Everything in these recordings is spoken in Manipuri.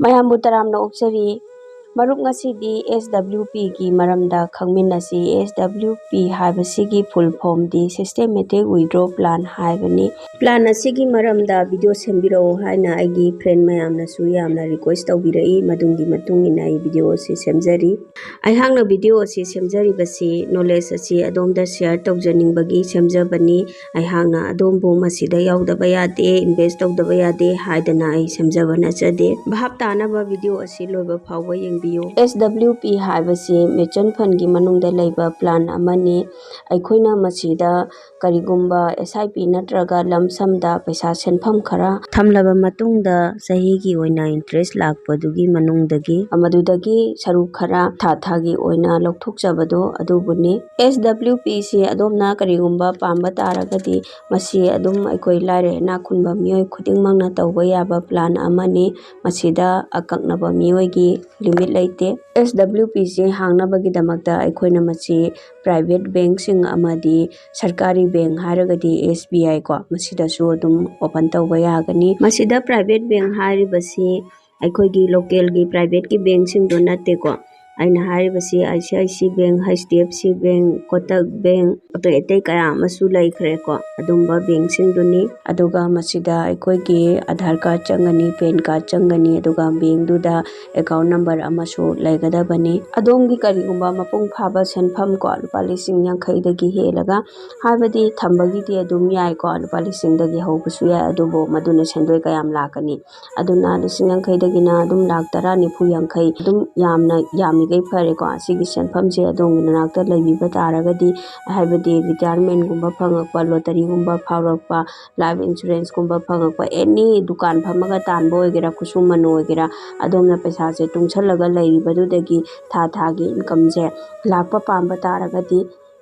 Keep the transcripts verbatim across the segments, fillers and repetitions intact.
ꯃꯌꯥꯝꯕꯨ ꯇꯔꯥꯝꯅ ꯑꯣꯛꯆꯔꯤ꯫ ꯃꯔꯨꯞ, ꯉꯁꯤꯗꯤ S W P ꯒꯤ ꯃꯔꯝꯗ ꯈꯪꯃꯤꯟꯅꯁꯤ꯫ S W P ꯍꯥꯏꯕꯁꯤꯒꯤ full form ꯗꯤ Systematic Withdrawal Plan ꯍꯥꯏꯕꯅꯤ꯫ Plan ꯑꯁꯤꯒꯤ ꯃꯔꯝꯗ video ꯁꯦꯝꯕꯤꯔꯛꯎ ꯍꯥꯏꯅ ꯑꯩꯒꯤ friend ꯃꯌꯥꯝꯅꯁꯨ ꯌꯥꯝꯅ request ꯇꯧꯕꯤꯔꯛꯏ꯫ ꯃꯗꯨꯒꯤ ꯃꯇꯨꯡ ꯏꯟꯅ ꯑꯩ video ꯑꯁꯤ ꯁꯦꯝꯖꯔꯤ꯫ ꯑꯩꯍꯥꯛꯅ video ꯑꯁꯤ ꯁꯦꯝꯖꯔꯤꯕꯁꯤ knowledge ꯑꯁꯤ ꯑꯗꯣꯝꯗ share ꯇꯧꯖꯅꯤꯡꯕꯒꯤ ꯁꯦꯝꯖꯕꯅꯤ꯫ ꯑꯩꯍꯥꯛꯅ ꯑꯗꯣꯝꯕꯨ ꯃꯁꯤꯗ ꯌꯥꯎꯗꯕ ꯌꯥꯗꯦ, invest ꯇꯧꯗꯕ ꯌꯥꯗꯦ ꯍꯥꯏꯗꯅ ꯑꯩ ꯁꯦꯝꯖꯕ ꯅꯠꯆꯗꯦ꯫ ꯚꯥꯞ ꯇꯥꯅꯕ video ꯑꯁꯤ ꯂꯣꯏꯕ ꯐꯥꯎꯕ ꯌꯦꯡꯕꯤꯌꯨ꯫ S W P ꯍꯥꯏꯕꯁꯤ mutual fund ꯒꯤ ꯃꯅꯨꯡꯗ ꯂꯩꯕ plan ꯑꯃꯅꯤ꯫ ꯑꯩꯈꯣꯏꯅ ꯃꯁꯤꯗ ꯀꯔꯤꯒꯨꯝꯕ S I P ꯅꯠꯇ꯭ꯔꯒ lump sum ꯗ ꯄꯩꯁꯥ ꯁꯦꯟꯐꯝ ꯈꯔ ꯊꯝꯂꯕ ꯃꯇꯨꯡꯗ ꯆꯍꯤꯒꯤ ꯑꯣꯏꯅ interest ꯂꯥꯛꯄꯗꯨꯒꯤ ꯃꯅꯨꯡꯗꯒꯤ, ꯃꯗꯨꯗꯒꯤ ꯁꯔꯨꯛ ꯈꯔ ꯊꯥ ꯊꯥꯒꯤ ꯑꯣꯏꯅ ꯂꯧꯊꯣꯛꯆꯕꯗꯣ ꯑꯗꯨꯕꯨꯅꯤ꯫ S W P ꯁꯤ ꯑꯗꯣꯝꯅ ꯀꯔꯤꯒꯨꯝꯕ ꯄꯥꯝꯕ ꯇꯥꯔꯒꯗꯤ ꯃꯁꯤ ꯑꯗꯨꯝ ꯑꯩꯈꯣꯏ ꯂꯥꯏꯔ ꯏꯅꯥꯛ ꯈꯨꯟꯕ ꯃꯤꯑꯣꯏ ꯈꯨꯗꯤꯡꯃꯛꯅ ꯇꯧꯕ ꯌꯥꯕ plan ꯑꯃꯅꯤ꯫ ꯃꯁꯤꯗ ꯑꯀꯛꯅꯕ ꯃꯤꯑꯣꯏꯒꯤ limit ꯂꯩꯇꯦ꯫ S W P ꯁꯤ ꯍꯥꯡꯅꯕꯒꯤꯗꯃꯛꯇ ꯑꯩꯈꯣꯏꯅ ꯃꯁꯤ private bank ꯁꯤꯡ ꯑꯃꯗꯤ ꯁꯔꯀꯥꯔꯤ bank ꯍꯥꯏꯔꯒꯗꯤ S B I ꯀꯣ, ꯃꯁꯤꯗꯁꯨ ꯑꯗꯨꯝ open ꯇꯧꯕ ꯌꯥꯒꯅꯤ꯫ ꯃꯁꯤꯗ private bank ꯍꯥꯏꯔꯤꯕꯁꯤ ꯑꯩꯈꯣꯏꯒꯤ local ꯒꯤ private ꯀꯤ bank ꯁꯤꯡꯗꯣ ꯅꯠꯇꯦꯀꯣ꯫ ꯑꯩꯅ ꯍꯥꯏꯔꯤꯕꯁꯤ I C I C I bank, H D F C bank, Kotak bank, ꯑꯇꯩ ꯑꯇꯩ ꯀꯌꯥ ꯑꯃꯁꯨ ꯂꯩꯈ꯭ꯔꯦꯀꯣ, ꯑꯗꯨꯝꯕ bank ꯁꯤꯡꯗꯨꯅꯤ꯫ ꯑꯗꯨꯒ ꯃꯁꯤꯗ ꯑꯩꯈꯣꯏꯒꯤ Aadhaar card ꯆꯪꯒꯅꯤ, PAN card ꯆꯪꯒꯅꯤ, ꯑꯗꯨꯒ bank ꯗꯨꯗ account number ꯑꯃꯁꯨ ꯂꯩꯒꯗꯕꯅꯤ꯫ ꯑꯗꯣꯝꯒꯤ ꯀꯔꯤꯒꯨꯝꯕ ꯃꯄꯨꯡ ꯐꯥꯕ ꯁꯦꯟꯐꯝ ꯀꯣ, ꯂꯨꯄꯥ ꯂꯤꯁꯤꯡ ꯌꯥꯡꯈꯩꯗꯒꯤ ꯍꯦꯜꯂꯒ, ꯍꯥꯏꯕꯗꯤ ꯊꯝꯕꯒꯤꯗꯤ ꯑꯗꯨꯝ ꯌꯥꯏꯀꯣ, ꯂꯨꯄꯥ ꯂꯤꯁꯤꯡꯗꯒꯤ ꯍꯧꯕꯁꯨ ꯌꯥꯏ, ꯑꯗꯨꯕꯨ ꯃꯗꯨꯅ ꯁꯦꯟꯗꯣꯏ ꯀꯌꯥꯝ ꯂꯥꯛꯀꯅꯤ? ꯑꯗꯨꯅ ꯂꯤꯁꯤꯡ ꯌꯥꯡꯈꯩꯗꯒꯤꯅ ꯑꯗꯨꯝ ꯂꯥꯛ ꯇꯔꯥ, ꯅꯤꯐꯨ, ꯌꯥꯡꯈꯩ ꯑꯗꯨꯝ ꯌꯥꯝꯅ, ꯌꯥꯝꯃꯤꯈꯩ ꯐꯔꯦꯀꯣ꯫ ꯑꯁꯤꯒꯤ ꯁꯦꯟꯐꯝꯁꯦ ꯑꯗꯣꯝꯒꯤ ꯅꯅꯥꯛꯇ ꯂꯩꯕꯤꯕ ꯇꯥꯔꯒꯗꯤ, ꯍꯥꯏꯕꯗꯤ retirement ꯒꯨꯝꯕ ꯐꯪꯉꯛꯄ, lottery ꯒꯨꯝꯕ ꯐꯥꯎꯔꯛꯄ, life insurance ꯀꯨꯝꯕ ꯐꯪꯉꯛꯄ, any ꯗꯨꯀꯥꯟ ꯐꯝꯃꯒ ꯇꯥꯟꯕ ꯑꯣꯏꯒꯦꯔꯥ, ꯈꯨꯠꯁꯨꯃꯟ ꯑꯣꯏꯒꯦꯔꯥ, ꯑꯗꯣꯝꯅ ꯄꯩꯁꯥꯁꯦ ꯇꯨꯡꯁꯜꯂꯒ ꯂꯩꯔꯤꯕꯗꯨꯗꯒꯤ ꯊꯥ ꯊꯥꯒꯤ income ꯁꯦ ꯂꯥꯛꯄ ꯄꯥꯝꯕ ꯇꯥꯔꯒꯗꯤ,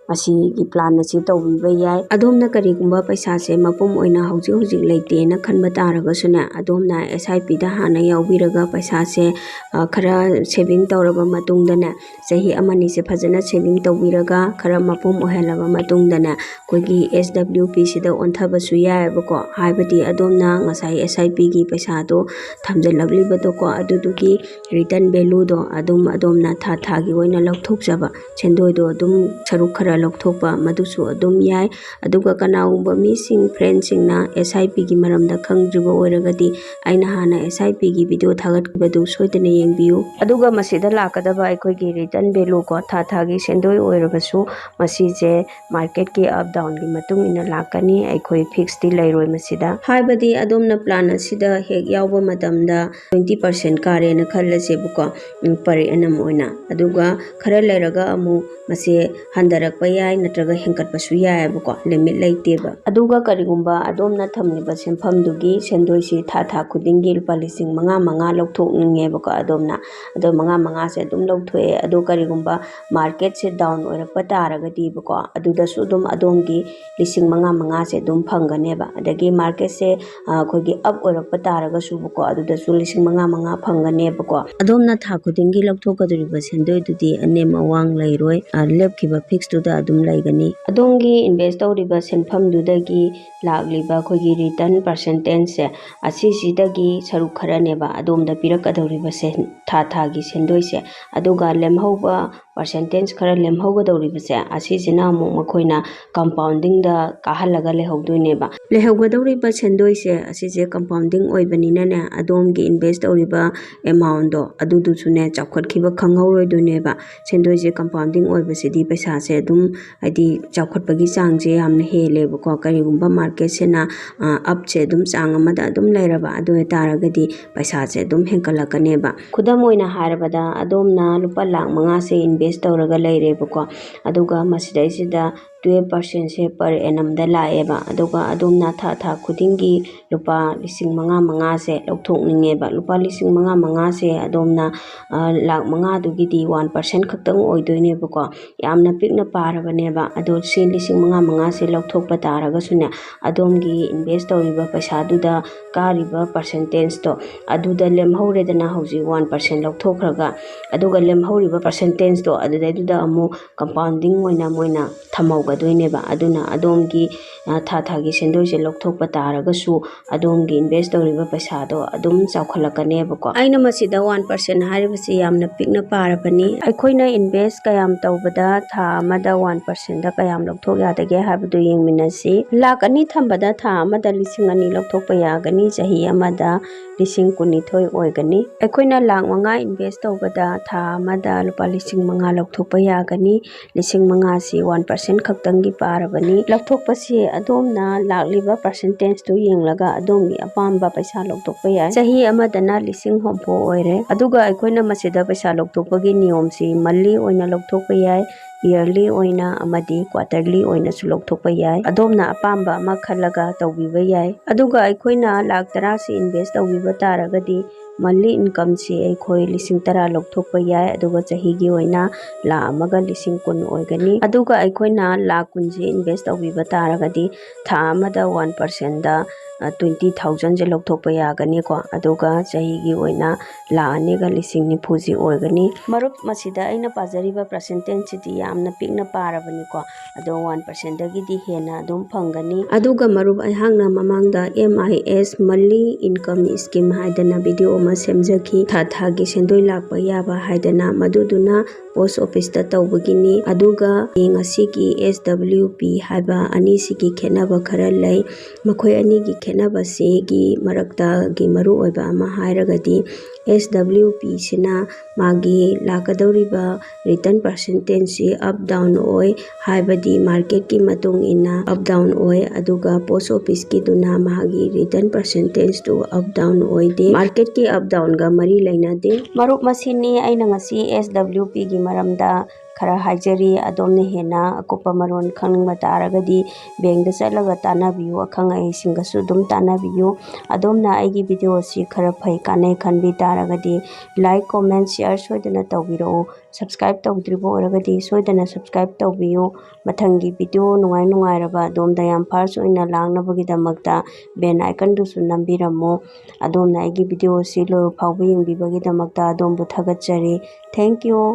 ꯃꯁꯤꯒꯤ plan ꯑꯁꯤ ꯇꯧꯕꯤꯕ ꯌꯥꯏ꯫ ꯑꯗꯣꯝꯅ ꯀꯔꯤꯒꯨꯝꯕ ꯄꯩꯁꯥꯁꯦ ꯃꯄꯨꯝ ꯑꯣꯏꯅ ꯍꯧꯖꯤꯛ ꯍꯧꯖꯤꯛ ꯂꯩꯇꯦꯅ ꯈꯟꯕ ꯇꯥꯔꯒꯁꯨꯅꯦ, ꯑꯗꯣꯝꯅ S I P ꯗ ꯍꯥꯟꯅ ꯌꯥꯎꯕꯤꯔꯒ ꯄꯩꯁꯥꯁꯦ, ꯑ, ꯈꯔ saving ꯇꯧꯔꯕ ꯃꯇꯨꯡꯗꯅꯦ, ꯆꯍꯤ ꯑꯃꯅꯤꯁꯦ ꯐꯖꯅ saving ꯇꯧꯕꯤꯔꯒ ꯈꯔ ꯃꯄꯨꯝ ꯑꯣꯏꯍꯜꯂꯕ ꯃꯇꯨꯡꯗꯅꯦ, ꯑꯩꯈꯣꯏꯒꯤ S W P ꯁꯤꯗ ꯑꯣꯟꯊꯕꯁꯨ ꯌꯥꯏꯑꯕꯀꯣ꯫ ꯍꯥꯏꯕꯗꯤ ꯑꯗꯣꯝꯅ ꯉꯁꯥꯏ S I P ꯒꯤ ꯄꯩꯁꯥꯗꯣ ꯊꯝꯖꯤꯜꯂꯛꯂꯤꯕꯗꯣꯀꯣ, ꯑꯗꯨꯗꯨꯒꯤ return value ꯗꯣ ꯑꯗꯨꯝ ꯑꯗꯣꯝꯅ ꯊꯥ ꯊꯥꯒꯤ ꯑꯣꯏꯅ ꯂꯧꯊꯣꯛꯆꯕ, ꯁꯦꯟꯗꯣꯏꯗꯣ ꯑꯗꯨꯝ ꯁꯔꯨꯛ ꯈꯔ ꯂꯧꯊꯣꯛꯄ, ꯃꯗꯨꯁꯨ ꯑꯗꯨꯝ ꯌꯥꯏ꯫ ꯑꯗꯨꯒ ꯀꯅꯥꯒꯨꯝꯕ ꯃꯤꯁꯤꯡ, friend ꯁꯤꯡꯅ S I P ꯒꯤ ꯃꯔꯝꯗ ꯈꯪꯗ꯭ꯔꯤꯕ ꯑꯣꯏꯔꯒꯗꯤ, ꯑꯩꯅ ꯍꯥꯟꯅ S I P ꯒꯤ video ꯊꯥꯒꯠꯈꯤꯕꯗꯨ ꯁꯣꯏꯗꯅ ꯌꯦꯡꯕꯤꯌꯨ꯫ ꯑꯗꯨꯒ ꯃꯁꯤꯗ ꯂꯥꯛꯀꯗꯕ ꯑꯩꯈꯣꯏꯒꯤ return value ꯀꯣ, ꯊꯥ ꯊꯥꯒꯤ ꯁꯦꯟꯗꯣꯏ ꯑꯣꯏꯔꯕꯁꯨ, ꯃꯁꯤꯁꯦ market ꯀꯤ up down ꯒꯤ ꯃꯇꯨꯡ ꯏꯟꯅ ꯂꯥꯛꯀꯅꯤ, ꯑꯩꯈꯣꯏ fix ꯇꯤ ꯂꯩꯔꯣꯏ ꯃꯁꯤꯗ꯫ ꯍꯥꯏꯕꯗꯤ ꯑꯗꯣꯝꯅ plan ꯑꯁꯤꯗ ꯍꯦꯛ ꯌꯥꯎꯕ ꯃꯇꯝꯗ twenty percent ꯀꯥꯔꯦꯅ ꯈꯜꯂꯁꯦꯕꯀꯣ, ꯎꯝ, per annum ꯑꯣꯏꯅ, ꯑꯗꯨꯒ ꯈꯔ ꯂꯩꯔꯒ ꯑꯃꯨꯛ ꯃꯁꯦ ꯍꯟꯊꯔꯛꯄ ꯌꯥꯏ ꯅꯠꯇ꯭ꯔꯒ ꯍꯦꯟꯒꯠꯄꯁꯨ ꯌꯥꯏꯑꯕꯀꯣ, limit ꯂꯩꯇꯦꯕ꯫ ꯑꯗꯨꯒ ꯀꯔꯤꯒꯨꯝꯕ ꯑꯗꯣꯝꯅ ꯊꯝꯂꯤꯕ ꯁꯦꯟꯐꯝꯗꯨꯒꯤ ꯁꯦꯟꯗꯣꯏꯁꯤ ꯊꯥ ꯊꯥ ꯈꯨꯗꯤꯡꯒꯤ ꯂꯨꯄꯥ ꯂꯤꯁꯤꯡ ꯃꯉꯥ ꯃꯉꯥ ꯂꯧꯊꯣꯛꯅꯤꯡꯉꯦꯕꯀꯣ ꯑꯗꯣꯝꯅ, ꯑꯗꯣ ꯃꯉꯥ ꯃꯉꯥꯁꯦ ꯑꯗꯨꯝ ꯂꯧꯊꯣꯛꯑꯦ꯫ ꯑꯗꯣ ꯀꯔꯤꯒꯨꯝꯕ market ꯁꯦ down ꯑꯣꯏꯔꯛꯄ ꯇꯥꯔꯒꯗꯤꯕꯀꯣ, ꯑꯗꯨꯗꯁꯨ ꯑꯗꯨꯝ ꯑꯗꯣꯝꯒꯤ ꯂꯤꯁꯤꯡ ꯃꯉꯥ ꯃꯉꯥꯁꯦ ꯑꯗꯨꯝ ꯐꯪꯒꯅꯦꯕ꯫ ꯑꯗꯒꯤ market ꯁꯦ, ꯑ, ꯑꯩꯈꯣꯏꯒꯤ up ꯑꯣꯏꯔꯛꯄ ꯇꯥꯔꯒꯁꯨꯕꯀꯣ, ꯑꯗꯨꯗꯁꯨ ꯂꯤꯁꯤꯡ ꯃꯉꯥ ꯃꯉꯥ ꯐꯪꯒꯅꯦꯕꯀꯣ꯫ ꯑꯗꯣꯝꯅ ꯊꯥ ꯈꯨꯗꯤꯡꯒꯤ ꯂꯧꯊꯣꯛꯀꯗꯧꯔꯤꯕ ꯁꯦꯟꯗꯣꯏꯗꯨꯗꯤ ꯑꯅꯦꯝ ꯑꯋꯥꯡ ꯂꯩꯔꯣꯏ, ꯑ, ꯂꯦꯞꯈꯤꯕ fix ꯇꯨꯗ ꯑꯗꯨꯝ ꯂꯩꯒꯅꯤ꯫ ꯑꯗꯣꯝꯒꯤ invest ꯇꯧꯔꯤꯕ ꯁꯦꯟꯐꯝꯗꯨꯗꯒꯤ ꯂꯥꯛꯂꯤꯕ ꯑꯩꯈꯣꯏꯒꯤ return percentage ꯁꯦ, ꯑꯁꯤꯁꯤꯗꯒꯤ ꯁꯔꯨꯛ ꯈꯔꯅꯦꯕ ꯑꯗꯣꯝꯗ ꯄꯤꯔꯛꯀꯗꯧꯔꯤꯕꯁꯦ ꯊꯥ ꯊꯥꯒꯤ ꯁꯦꯟꯗꯣꯏꯁꯦ꯫ ꯑꯗꯨꯒ ꯂꯦꯝꯍꯧꯕ percentage ꯈꯔ ꯂꯦꯝꯍꯧꯒꯗꯧꯔꯤꯕꯁꯦ, ꯑꯁꯤꯁꯤꯅ ꯑꯃꯨꯛ ꯃꯈꯣꯏꯅ compounding ꯗ ꯀꯥꯍꯜꯂꯒ ꯂꯩꯍꯧꯗꯣꯏꯅꯦꯕ꯫ ꯂꯩꯍꯧꯒꯗꯧꯔꯤꯕ ꯁꯦꯟꯗꯣꯏꯁꯦ, ꯑꯁꯤꯁꯦ compounding ꯑꯣꯏꯕꯅꯤꯅꯅꯦ, ꯑꯗꯣꯝꯒꯤ invest ꯇꯧꯔꯤꯕ amount ꯗꯣ ꯑꯗꯨꯗꯨꯁꯨꯅꯦ, ꯆꯥꯎꯈꯠꯈꯤꯕ ꯈꯪꯍꯧꯔꯣꯏꯗꯣꯏꯅꯦꯕ꯫ ꯁꯦꯟꯗꯣꯏꯁꯦ compounding ꯑꯣꯏꯕꯁꯤꯗꯤ ꯄꯩꯁꯥꯁꯦ ꯑꯗꯨꯝ, ꯍꯥꯏꯗꯤ, ꯆꯥꯎꯈꯠꯄꯒꯤ ꯆꯥꯡꯁꯦ ꯌꯥꯝꯅ ꯍꯦꯜꯂꯦꯕꯀꯣ꯫ ꯀꯔꯤꯒꯨꯝꯕ market ꯁꯤꯅ, ꯑ, up ꯁꯦ ꯑꯗꯨꯝ ꯆꯥꯡ ꯑꯃꯗ ꯑꯗꯨꯝ ꯂꯩꯔꯕ, ꯑꯗꯨ ꯑꯣꯏꯇꯥꯔꯒꯗꯤ ꯄꯩꯁꯥꯁꯦ ꯑꯗꯨꯝ ꯍꯦꯟꯒꯠꯂꯛꯀꯅꯦꯕ꯫ ꯈꯨꯗꯝ ꯑꯣꯏꯅ ꯍꯥꯏꯔꯕꯗ, ꯑꯗꯣꯝꯅ ꯂꯨꯄꯥ ꯂꯥꯈ ꯃꯉꯥꯁꯦ invest ꯇꯧꯔꯒ ꯂꯩꯔꯦꯕꯀꯣ, ꯑꯗꯨꯒ ꯃꯁꯤꯗꯩꯁꯤꯗ twelve percent ꯁꯦ per annum ꯗ ꯂꯥꯛꯑꯦꯕ꯫ ꯑꯗꯨꯒ ꯑꯗꯣꯝꯅ ꯊꯥ ꯊꯥ ꯈꯨꯗꯤꯡꯒꯤ ꯂꯨꯄꯥ ꯂꯤꯁꯤꯡ ꯃꯉꯥ ꯃꯉꯥꯁꯦ ꯂꯧꯊꯣꯛꯅꯤꯡꯉꯦꯕ꯫ ꯂꯨꯄꯥ ꯂꯤꯁꯤꯡ ꯃꯉꯥ ꯃꯉꯥꯁꯦ ꯑꯗꯣꯝꯅ, ꯑ, ꯂꯥꯛ ꯃꯉꯥꯗꯨꯒꯤꯗꯤ one percent ꯈꯛꯇꯪ ꯑꯣꯏꯗꯣꯏꯅꯦꯕꯀꯣ꯫ ꯌꯥꯝꯅ ꯄꯤꯛꯅ ꯄꯥꯔꯕꯅꯦꯕ꯫ ꯑꯗꯣ ꯁꯤ ꯂꯤꯁꯤꯡ ꯃꯉꯥ ꯃꯉꯥꯁꯦ ꯂꯧꯊꯣꯛꯄ ꯇꯥꯔꯒꯁꯨꯅꯦ, ꯑꯗꯣꯝꯒꯤ invest ꯇꯧꯔꯤꯕ ꯄꯩꯁꯥꯗꯨꯗ ꯀꯥꯔꯤꯕ percentage ꯇꯣ ꯑꯗꯨꯗ ꯂꯦꯝꯍꯧꯔꯦꯗꯅ, ꯍꯧꯖꯤꯛ one percent ꯂꯧꯊꯣꯛꯈ꯭ꯔꯒ, ꯑꯗꯨꯒ ꯂꯦꯝꯍꯧꯔꯤꯕ percentage ꯇꯣ ꯑꯗꯨꯗꯩꯗꯨꯗ ꯑꯃꯨꯛ compounding ꯑꯣꯏꯅ ꯃꯣꯏꯅ ꯊꯝꯍꯧꯒꯗꯣꯏꯅꯦꯕ꯫ ꯑꯗꯨꯅ ꯑꯗꯣꯝꯒꯤ, ꯑ, ꯊꯥ ꯊꯥꯒꯤ ꯁꯦꯟꯗꯣꯏꯁꯦ ꯂꯧꯊꯣꯛꯄ ꯇꯥꯔꯒꯁꯨ ꯑꯗꯣꯝꯒꯤ invest ꯇꯧꯔꯤꯕ ꯄꯩꯁꯥꯗꯣ ꯑꯗꯨꯝ ꯆꯥꯎꯈꯠꯂꯛꯀꯅꯦꯕꯀꯣ꯫ ꯑꯩꯅ ꯃꯁꯤꯗ one percent ꯍꯥꯏꯔꯤꯕꯁꯤ ꯌꯥꯝꯅ ꯄꯤꯛꯅ ꯄꯥꯔꯕꯅꯤ꯫ ꯑꯩꯈꯣꯏꯅ invest ꯀꯌꯥꯝ ꯇꯧꯕꯗ ꯊꯥ ꯑꯃꯗ one percent ꯗ ꯀꯌꯥꯝ ꯂꯧꯊꯣꯛ ꯌꯥꯗꯒꯦ ꯍꯥꯏꯕꯗꯨ ꯌꯦꯡꯃꯤꯟꯅꯁꯤ꯫ ꯂꯥꯛ ꯑꯅꯤ ꯊꯝꯕꯗ ꯊꯥ ꯑꯃꯗ ꯂꯤꯁꯤꯡ ꯑꯅꯤ ꯂꯧꯊꯣꯛꯄ ꯌꯥꯒꯅꯤ, ꯆꯍꯤ ꯑꯃꯗ ꯂꯤꯁꯤꯡ ꯀꯨꯟꯅꯤꯊꯣꯏ ꯑꯣꯏꯒꯅꯤ꯫ ꯑꯩꯈꯣꯏꯅ ꯂꯥꯛ ꯃꯉꯥ invest ꯇꯧꯕꯗ ꯊꯥ ꯑꯃꯗ ꯂꯨꯄꯥ ꯂꯤꯁꯤꯡ ꯃꯉꯥ ꯂꯧꯊꯣꯛꯄ ꯌꯥꯒꯅꯤ꯫ ꯂꯤꯁꯤꯡ ꯃꯉꯥꯁꯤ one percent ꯈꯛꯇꯪꯒꯤ ꯄꯥꯔꯕꯅꯤ꯫ ꯂꯧꯊꯣꯛꯄꯁꯤ ꯑꯗꯣꯝꯅ ꯂꯥꯛꯂꯤꯕ percentage ꯇꯨ ꯌꯦꯡꯂꯒ ꯑꯗꯣꯝꯒꯤ ꯑꯄꯥꯝꯕ ꯄꯩꯁꯥ ꯂꯧꯊꯣꯛꯄ ꯌꯥꯏ꯫ ꯆꯍꯤ ꯑꯃꯗꯅ ꯂꯤꯁꯤꯡ ꯍꯨꯝꯐꯨ ꯑꯣꯏꯔꯦ꯫ ꯑꯗꯨꯒ ꯑꯩꯈꯣꯏꯅ ꯃꯁꯤꯗ ꯄꯩꯁꯥ ꯂꯧꯊꯣꯛꯄꯒꯤ ꯅꯤꯌꯣꯝꯁꯤ monthly ꯑꯣꯏꯅ ꯂꯧꯊꯣꯛꯄ ꯌꯥꯏ, yearly ꯑꯣꯏꯅ ꯑꯃꯗꯤ quarterly ꯑꯣꯏꯅꯁꯨ ꯂꯧꯊꯣꯛꯄ ꯌꯥꯏ꯫ ꯑꯗꯣꯝꯅ ꯑꯄꯥꯝꯕ ꯑꯃ ꯈꯜꯂꯒ ꯇꯧꯕꯤꯕ ꯌꯥꯏ꯫ ꯑꯗꯨꯒ ꯑꯩꯈꯣꯏꯅ ꯂꯥꯛ ꯇꯔꯥꯁꯤ invest ꯇꯧꯕꯤꯕ ꯇꯥꯔꯒꯗꯤ monthly income ꯁꯤ ꯑꯩꯈꯣꯏ ꯂꯤꯁꯤꯡ ꯇꯔꯥ ꯂꯧꯊꯣꯛꯄ ꯌꯥꯏ, ꯑꯗꯨꯒ ꯆꯍꯤꯒꯤ ꯑꯣꯏꯅ ꯂꯥꯛ ꯑꯃꯒ ꯂꯤꯁꯤꯡ ꯀꯨꯟ ꯑꯣꯏꯒꯅꯤ꯫ ꯑꯗꯨꯒ ꯑꯩꯈꯣꯏꯅ ꯂꯥꯛ ꯀꯨꯟꯁꯤ invest ꯇꯧꯕꯤꯕ ꯇꯥꯔꯒꯗꯤ ꯊꯥ ꯑꯃꯗ one percent ꯗ, ꯑ, twenty thousand ꯁꯦ ꯂꯧꯊꯣꯛꯄ ꯌꯥꯒꯅꯤꯀꯣ꯫ ꯑꯗꯨꯒ ꯆꯍꯤꯒꯤ ꯑꯣꯏꯅ ꯂꯥꯛ ꯑꯅꯤꯒ ꯂꯤꯁꯤꯡ ꯅꯤꯐꯨꯁꯤ ꯑꯣꯏꯒꯅꯤ꯫ ꯃꯔꯨꯞ, ꯃꯁꯤꯗ ꯑꯩꯅ ꯄꯥꯖꯔꯤꯕ percentage ꯁꯤꯗꯤ ꯌꯥꯝꯅ ꯄꯤꯛꯅ ꯄꯥꯔꯕꯅꯤꯀꯣ꯫ ꯑꯗꯣ one percent ꯗꯒꯤꯗꯤ ꯍꯦꯟꯅ ꯑꯗꯨꯝ ꯐꯪꯒꯅꯤ꯫ ꯑꯗꯨꯒ ꯃꯔꯨꯞ, ꯑꯩꯍꯥꯛꯅ ꯃꯃꯥꯡꯗ M I S monthly income scheme ꯍꯥꯏꯗꯅ video ꯑꯃ ꯁꯦꯝꯖꯈꯤ, ꯊꯥ ꯊꯥꯒꯤ ꯁꯦꯟꯗꯣꯏ ꯂꯥꯛꯄ ꯌꯥꯕ ꯍꯥꯏꯗꯅ, ꯃꯗꯨꯗꯨꯅ post office ꯇ ꯇꯧꯕꯒꯤꯅꯤ꯫ ꯑꯗꯨꯒ ꯉꯁꯤꯒꯤ S W P ꯍꯥꯏꯕ ꯑꯅꯤꯁꯤꯒꯤ ꯈꯦꯠꯅꯕ ꯈꯔ ꯂꯩ꯫ ꯃꯈꯣꯏ ꯑꯅꯤꯒꯤ ꯈꯦꯠꯅꯕꯁꯤꯒꯤ ꯃꯔꯛꯇꯒꯤ ꯃꯔꯨꯑꯣꯏꯕ ꯑꯃ ꯍꯥꯏꯔꯒꯗꯤ, S W P ꯁꯤꯅ ꯃꯥꯒꯤ ꯂꯥꯛꯀꯗꯧꯔꯤꯕ return percentage ꯁꯤ up down ꯑꯣꯏ, ꯍꯥꯏꯕꯗꯤ market ꯀꯤ ꯃꯇꯨꯡ ꯏꯟꯅ up down ꯑꯣꯏ, ꯑꯗꯨꯒ post office ꯀꯤꯗꯨꯅ ꯃꯥꯒꯤ return percentage two up down ꯑꯣꯏꯗꯦ꯫ Market ꯀꯤ up down ꯒ ꯃꯔꯤ ꯂꯩꯅꯗꯦ꯫ ꯃꯔꯨꯞ, ꯃꯁꯤꯅꯤ ꯑꯩꯅ ꯉꯁꯤ S W P ꯒꯤ ꯃꯔꯝꯗ ꯈꯔ ꯍꯥꯏꯖꯔꯤ꯫ ꯑꯗꯣꯝꯅ ꯍꯦꯟꯅ ꯑꯀꯨꯞꯄ ꯃꯔꯣꯜ ꯈꯪꯅꯤꯡꯕ ꯇꯥꯔꯒꯗꯤ ꯕꯦꯡꯗ ꯆꯠꯂꯒ ꯇꯥꯟꯅꯕꯤꯌꯨ, ꯑꯈꯪ ꯑꯍꯩꯁꯤꯡꯒꯁꯨ ꯑꯗꯨꯝ ꯇꯥꯟꯅꯕꯤꯌꯨ꯫ ꯑꯗꯣꯝꯅ ꯑꯩꯒꯤ ꯚꯤꯗꯤꯑꯣ ꯑꯁꯤ ꯈꯔ ꯐꯩ, ꯀꯥꯟꯅꯩ ꯈꯟꯕꯤ ꯇꯥꯔꯒꯗꯤ like, comment, share ꯁꯣꯏꯗꯅ ꯇꯧꯕꯤꯔꯛꯎ꯫ Subscribe ꯇꯧꯗ꯭ꯔꯤꯕ ꯑꯣꯏꯔꯒꯗꯤ ꯁꯣꯏꯗꯅ subscribe ꯇꯧꯕꯤꯌꯨ꯫ ꯃꯊꯪꯒꯤ ꯚꯤꯗꯤꯑꯣ ꯅꯨꯡꯉꯥꯏ ꯅꯨꯡꯉꯥꯏꯔꯕ ꯑꯗꯣꯝꯗ ꯌꯥꯝ fast ꯑꯣꯏꯅ ꯂꯥꯛꯅꯕꯒꯤꯗꯃꯛꯇ bell iconꯗꯨꯁꯨ ꯅꯝꯕꯤꯔꯝꯃꯨ꯫ ꯑꯗꯣꯝꯅ ꯑꯩꯒꯤ ꯚꯤꯗꯤꯑꯣ ꯑꯁꯤ ꯂꯣꯏꯕ ꯐꯥꯎꯕ ꯌꯦꯡꯕꯤꯕꯒꯤꯗꯃꯛꯇ ꯑꯗꯣꯝꯕꯨ ꯊꯥꯒꯠꯆꯔꯤ꯫ Thank you꯫